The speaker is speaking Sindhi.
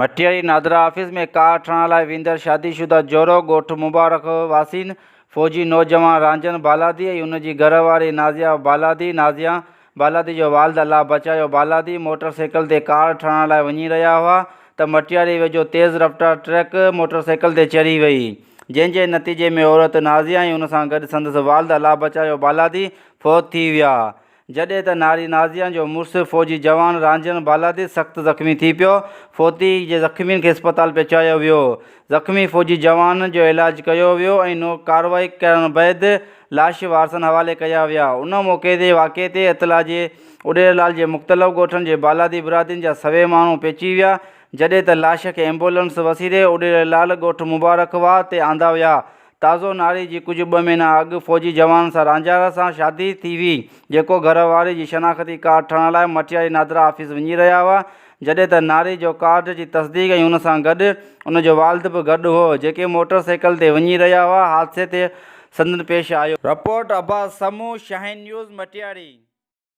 مٽياري نادرا آفيس ۾ ڪار ٺاهڻ لاء ويندڙ شادي شده جوڙو ڳوٺ مبارڪ واسين فوجي نوجوان رانجهن بالادي ۽ ان جي گهر واري نازيا بالادي نازيا بالادي جو والد الله بچايو بالادي موٽر سائيڪل تي ڪار ٺاهڻ لاء وڃي رهيا هئا ته مٽياري ويجهو تيز رفتار ٽرڪ موٽر سائيڪل تي چڙهي وئي جنهن جي نتيجي ۾ عورت نازيا ۽ ان سان گڏ سندس والد الله بچايو بالادي فوت ٿي ويا. جڏهن ته ناري نازيا جو مڙس فوجي جوان رانجهن بالادي سخت زخمي ٿي پيو، فوتي جي زخمين کي اسپتال پهچايو ويو، زخمي فوجي جوان جو علاج ڪيو ويو ۽ نو ڪارروائي ڪرڻ بعد لاش وارثن حوالي ڪيا ويا، ان موقعي تي واقعي تي اطلاع جي اڏيرلال جي مختلف ڳوٺن جي بالادي برادرين جا سوين ماڻهو پهچي ويا، جڏهن ته لاش کي ايمبولنس وسيلي اڏيرلال ڳوٺ مبارڪ واهه تي آندا ويا، تازو ناري جي ڪجهه ٻه مهينا اڳ فوجي جوان سان رانجهارا سان شادي ٿي هئي، جيڪو گهر واري جي شناختي ڪارڊ ٺاهڻ لاء مٽياري نادرا آفيس وڃي رهيا هئا، جڏهن ته ناري جو ڪارڊ جي تصديق ۽ ان سان گڏ ان جو والد به گڏ هو، جيڪي موٽر سائيڪل تي وڃي رهيا هئا، حادثي تي سندن پيش آيو. Report, Abbas Samoon, Shaheen news, Matiari.